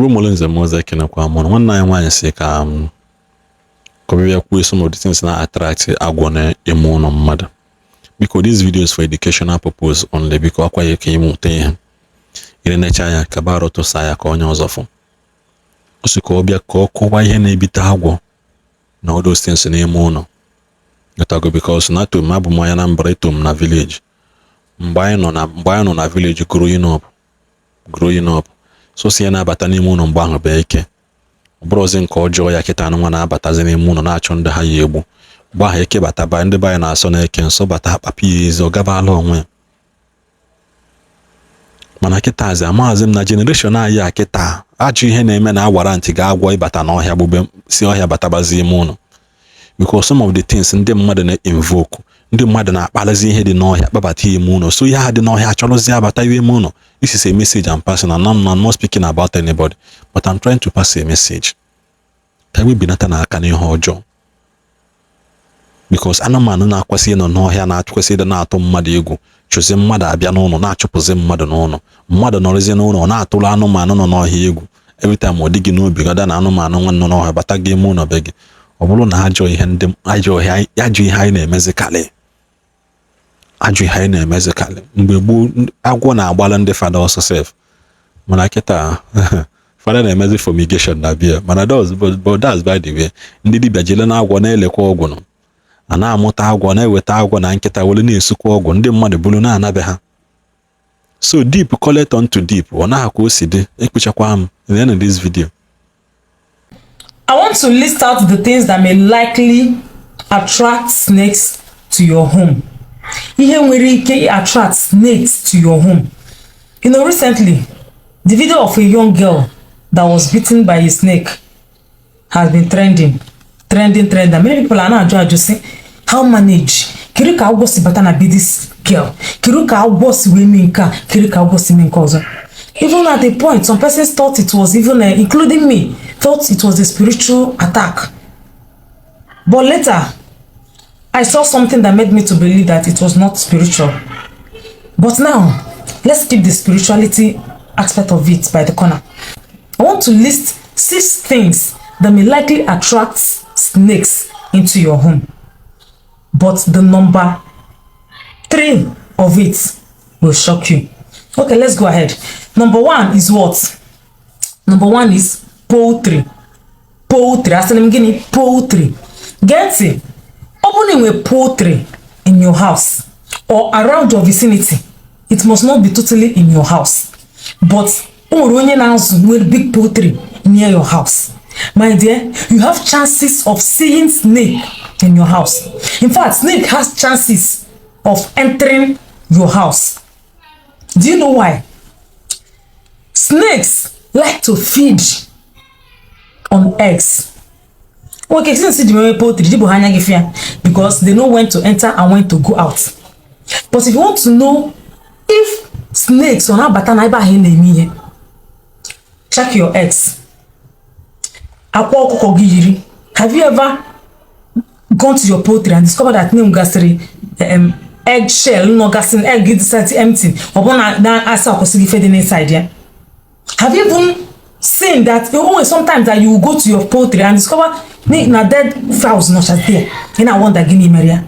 Igbo mụrụ nze m ọzọ, ekenekwa mụrụ. Nwanne anyị nwaanyị si ka m ka ọ bịa kwuo some of the things na attract agwọ n'ime ụlọ mmadụ. Biko, this video is for educational purpose only. Biko, akwa ya ka ịmụta ihe irenecha ya ka bara tụsa ya ka onye ọzọ fụ. O si ka ọ bịa ka ọ kọwaa ihe na-ebite agwọ na all those things n'ime ụlọ. Gotago, because na atom abụ m onye Anambra, eto m na village. Mgbe anyị nọ na village growing up, so si ya na-abata n'ime ụlọ mgbe ahụ bụ eke. Ọ bụrụzi nke ọjọọ ya kịta nwa na-abatazi n'ime ụlọ na-achọ ndị ha ya egbu. Mgbe ahụ eke bata ba, ndị be anyị na-asọ na eke nsọ bata, akpapụ ya ezi, ọ gabala onwe ya. Mana kịtazi, amaghịzi m na generation anyị a kịta, ajọ ihe na-eme na awara ntị ga-agwọ ịbata n'ọhịa, gbube si ọhịa batabazi ime ụlọ, because some of the things ndị mmadụ na-invoke, ndị mmadụ na-akpalizi ihe dị n'ọhịa kpabata ime ụlọ. So ihe ha dị n'ọhịa achọrọzi abata ime ụlọ. This is a message I'm passing, and I'm not speaking about anybody, but I'm trying to pass a message ka we binata n'aka n'ihe ọjọọ, because anụmanụ na-akwesị ịnọ n'ọhịa na-akwesị ịdị na-atụ mmadụ egwu chụzi mmadụ abịa n'ụlọ, na-achụpụzi mmadụ n'ụlọ. Mmadụ nọrọzi n'ụlọ, ọ na-atụrụ anụmanụ nọ n'ọhịa egwu. Every time ọ dị gị n'obi gada na anụmanụ nwa nọ n'ọhịa bata gị ime ụlọ be gị. Ọ bụrụ na ajọ ihe ndị ajọ ihe anyị na-emezikarị, ajọ ihe anyị na-emezikarị. Mgbe gboo, agwọ na-agbala ndị fada ọsọ sef, mana kịta fada na-emezi fumigation na bia. Mana but that's by the way. Ndị dibịa jele na agwọ na-elekwa ọgwụ nọ a na-amụta agwọ, na-eweta agwọ na nkịta were na-esukwa ọgwụ, ndị mmadụ buru na-anabe ha. So deep collect unto deep, ọ naghị ka o si dị. Ekpuchakwa m in the end of this video. I want to list out the things that may likely attract snakes to your home. Ihe nwere ike attract snakes to your home. Recently, the video of a young girl that was bitten by a snake has been trending, trending, trending. Many people are na-ajụ ajụ sị, how manage? Kedu ka agwọ si bata na be this girl? Kedu ka agwọ si wee mee nke a? Kedu ka agwọ si mee nke ọzọ? Even at a point, some persons thought it was even, including me, thought it was a spiritual attack. But later, I saw something that made me to believe that it was not spiritual. But now, let's keep the spirituality aspect of it by the corner. I want to list six things that may likely attract snakes into your home. But the number three of it will shock you. Okay, let's go ahead. Number one is what? Number one is poultry. Poultry. Asịrị m gịnị? Poultry. Gee ntị, ọ bụrụ na ị nwere poultry in your house or around your vicinity, it must not be totally in your house. But o nwere onye na-azụ nwere big poultry near your house. My dear, you have chances of seeing snake in your house. In fact, snake has chances of entering your house. Do you know why? Snakes like to feed on eggs. Okay, since ji mewe poultry, ji bụ ha anya gị fịa, because they know when to enter and when to go out. But if you want to know if snakes ọ na-abata na ebe ahụ ị na-eme ihe, check your eggs. Akwa ọkụkọ gị yiri. Have you ever gone to your poultry and discovered that name gasịrị egg shell nọgasị, egg dịsatị empty, ọ bụ na na-asa akwụsịghị ife dị n'inside ya? Have you even seen that only sometimes that you will go to your poultry and discover na dead fowls nọcha there? Ị na-wonder gịnị mere ya.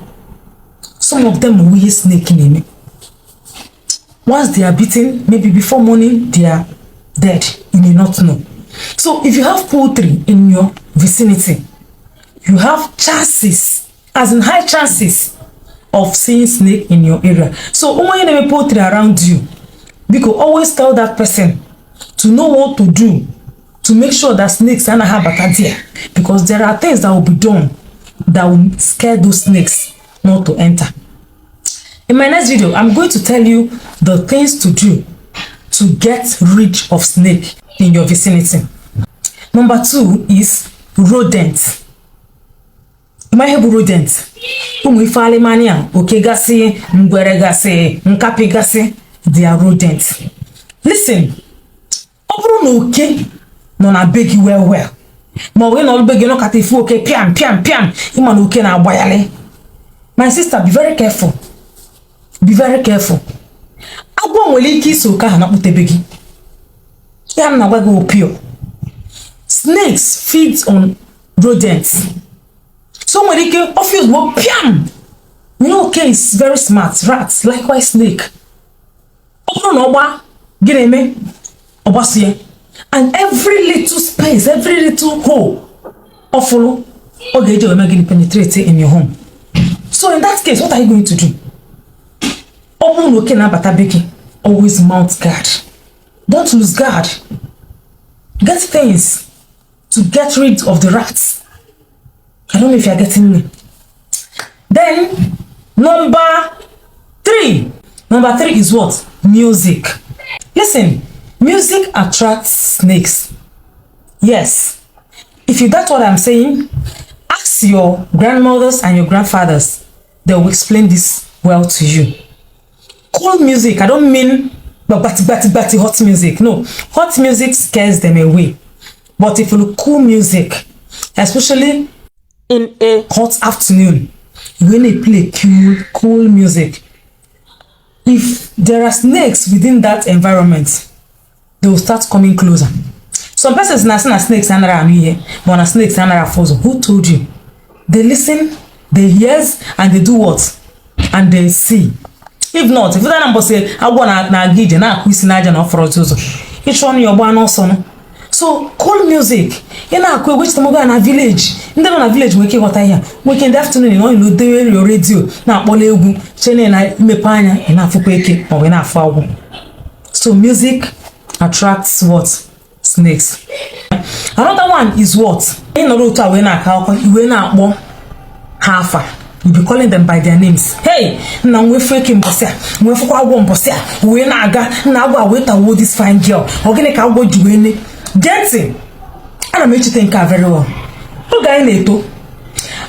Some of them wụ ihe snake na-eme. Once they are bitten, maybe before morning they are dead. You may not know. So if you have poultry in your vicinity, you have chances, as in high chances, of seeing snake in your area. So onye na-eme poultry around you, biko, always tell that person to know what to do to make sure that snakes anaghị abata there, because there are things that will be done that will scare those snakes not to enter. In my next video, I'm going to tell you the things to do to get rid of snake in your vicinity. Number two is rodent. Ma ihe bụ rodent? Ụmụ ife alịmanị a, oke gasị, ngwere gasị, nkapị gasị, they are rodent. Listen, ọ bụrụ na oke nọ na be gị well well, ma ọ bụ ị nọ be gị nọkata ifu oke pịam pịam pịam, ịma na oke na-agbagharị. My sister, be very careful, be very careful. Agwọ nwere ike iso oke ahụ nakpụtebe gị. Ya m na-agwa gị, opio Snakes feed on rodents, so nwere ike ọfịa ozugbo piam. You know, oke is very smart. Rats likewise, snake, ọ bụrụ na ọ gbaa, gị na-eme ọ gbasie, and every little space, every little hole ọ fụrụ, ọ ga-eji eme gịnị? Penetrate in your home. So in that case, what are you going to do? Ọ bụrụ na oke na-abata be gị, always mount guard. Don't lose guard. Get things to get rid of the rats. I don't know if you are getting me. Then number three. Number three is what? Music. Listen, music attracts snakes. Yes. If you doubt what I'm saying, ask your grandmothers and your grandfathers. They will explain this well to you. Cool music, I don't mean bati bati bati hot music. No, hot music scares them away. But if you look, cool music, especially in a hot afternoon, when they play cool, cool music, if there are snakes within that environment, they will start coming closer. Some persons na-asị na snakes anaghị anụ ihe, but na snakes anaghị afụ ụzọ. Who told you? They listen, they hears, and they do what? And they see. If not, if na mbọsị agwọ na-aga ije na-akụ isi n'aja na ọ fọrọ ụzọ ịchụ ọnụ ya, ọgba n'ọsọ nụ. So cool music, ị na-akụ egwu, echetamogo na village, ndị nọ na village nwere ike ịghọta ihe a. Nwere ike in the afternoon, nọ n'ilo, dewe rio redio na-akpọla egwu, chene na imepe anya, ị na-afụkwa eke maọbụ ị na-afụ agwọ. So music attracts what? Snakes. Another one is what? Ị nọrọ otu a wee na-akọ akụkọ, i wee na-akpọ ha afa. You be calling them by their names. Hey, nna m, wee fụ eke mbọsị a, wee fụkwa agwọ mbọsị a, wee na-aga nna agwọ a wee tawuo this fine girl. Ọ gịnị ka agwọ ji wee ne? Gee ntị, ana m echete nke a very well. Oge anyị na-eto,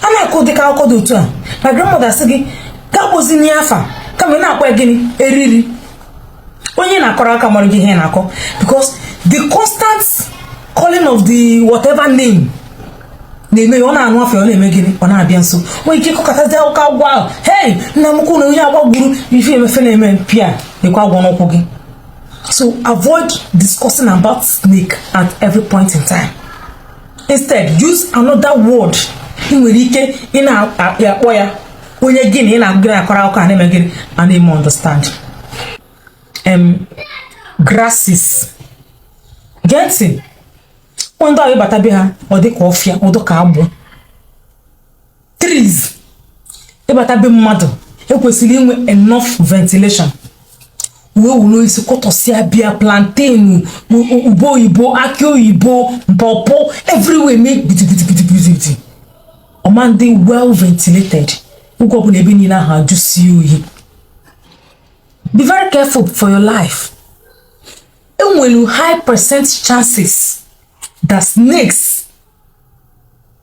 a na-akụ dịka akụkọ dị otu a, my grandmother sị gị gaa kpozi afa, kama ị na-akpọ ya gịnị? Eriri. Onye na-akọrọ aka mara gị ihe ị na-akọ, because the constant calling of the whatever name na-eme ya, ọ na-anụ afọ, ọ na-eme gịnị? Ọ na-abịa nso. Nwere ike ịkọkọtazi akụkọ agwọ ahụ. Hey, nna m kwu na onye agwa gburu ife emefe na-eme pịa lekwa agwọ n'ụkwụ gị. So avoid discussing about snake at every point in time. Instead, use another word ị nwere ike ị na-akpọ ya, onye gịnị ị na-agụ akọrọ akụkọ a na-eme gịnị? A na-eme understand. Grasses. Gee ntị, ndị ahụ ịbata be ha, ọ dị ka ọfịa, ọ dị ka agbụ. Trees. Ịbata be mmadụ, ekwesịrị inwe enough ventilation. Wee wuru isi kụtọsịa bịa plantain, ube oyibo, akị oyibo, pawpaw everywhere, mee gidigidigidigidi, ọma ndị well ventilated. Oge ọbụla ebe niile ahụ ajụsie oyi. Be very careful for your life. Enwere high percent chances that snakes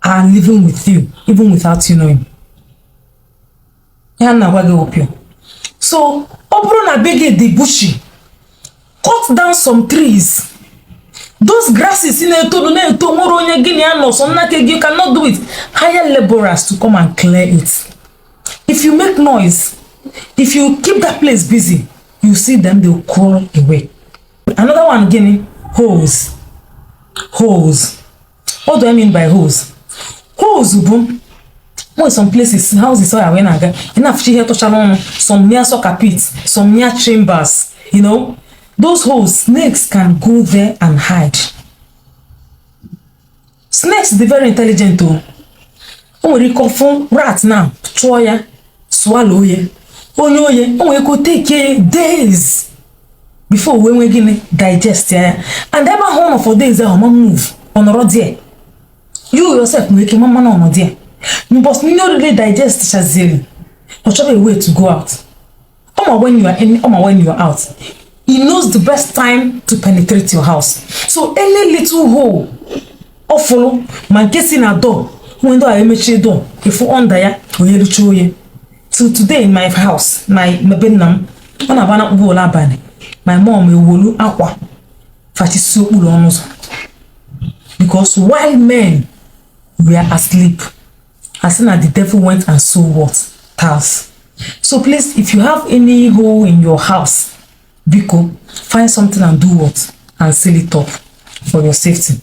are living with you even without you knowing. Ya na-agwa gị opio. So ọ bụrụ na be gị dị bushy, cut down some trees, those grasses na-eto na-eto, nwere onye gị na ya nọ so nna gị, you cannot do it, hire laborers to come and clear it. If you make noise, if you keep that place busy, you see them, they will crawl away. Another one, gịnị? Holes. Holes. What do I mean by holes? Holes bụ nwere some places, houses ọ ya wee na-aga, ị na-afụcha ihe tụchara ọnụ, some near soak pit, some near chambers. You know those holes, snakes can go there and hide. Snakes dị very intelligent o. O nwere ike ọfụ rat na chụọ ya, swallow ya, onye oye. O nwere ike o take days before wee nwee gịnị? Digest ya. And ebe ahụ ọ nọ for days ahụ, ma move, ọ nọrọ there. You yourself nwere ike mama na ọnọ there, but ndị oriri digest chaziri, ọ chọrọ a way to go out. Ọma when you are in, ọma when you are out. He knows the best time to penetrate your house. So any little hole ọ fụrụ, ma nke si na door, nwee ndị a emechie door, ịfụ under ya, onye rucha oye. Till today, in my house, my be nna m, ọ na-agba na mkpụrụ ole abalị, my mom ewolu akwa fachisi okpuru ọnụ ụzọ, because while men were asleep, as soon as the devil went and sow what? Tares. So please, if you have any hole in your house, biko, find something and do what? And seal it up for your safety.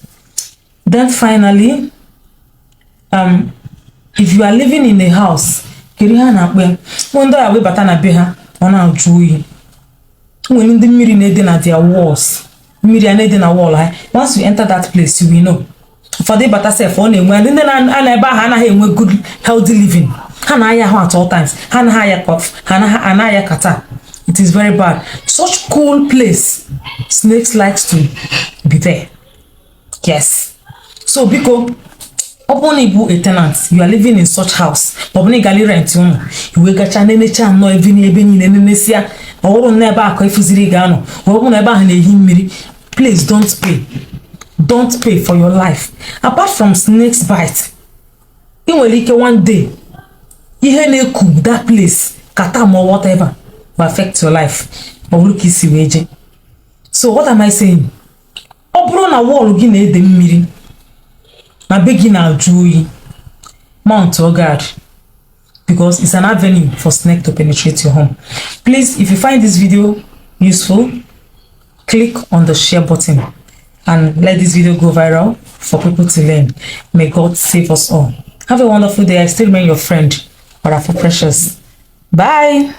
Then finally, if you are living in a house, kedu ihe a na-akpọ ya, nwe ndị ọya webata na be ha, ọ na-ajụ oyi, nwere ndị mmiri na-ede na their walls, mmiri a na-ede na wall ha. Once you enter that place, you will know. Ụfọdụ ịbata sef, ọ na-enwe ndị na-anọ ebe ahụ anaghị enwe good healthy living. Ha na-aya ahụ at all times, ha anaghị aya cough, ha anaghị aya catarrh. It is very bad. Such cool place, snakes likes to be there. Yes, so biko, ọ bụrụ na ị bụ a tenant, you are living in such house, ma ọ bụ na ị gara rent ụlọ, iwe gacha nenecha nnọọ ebe ebe niile, nenesia, ọ bụrụ na ebe akụ efuziri ị ga-anọ, ma ọ bụrụ na ebe ahụ na-ehi mmiri, please don't pay. Don't pay for your life. Apart from snakes bite, ị nwere ike one day ihe na-eku that place, kata ma whatever, will affect your life, ọ bụrụ ka isi wee jee. So what am I saying? Ọ bụrụ na wall gị na-ede mmiri, na be gị na-ajụ oyi, mount your guard, because it's an avenue for snake to penetrate your home. Please, if you find this video useful, click on the share button and let this video go viral for people to learn. May God save us all. Have a wonderful day. I still remain your friend, Orafu Precious. Bye.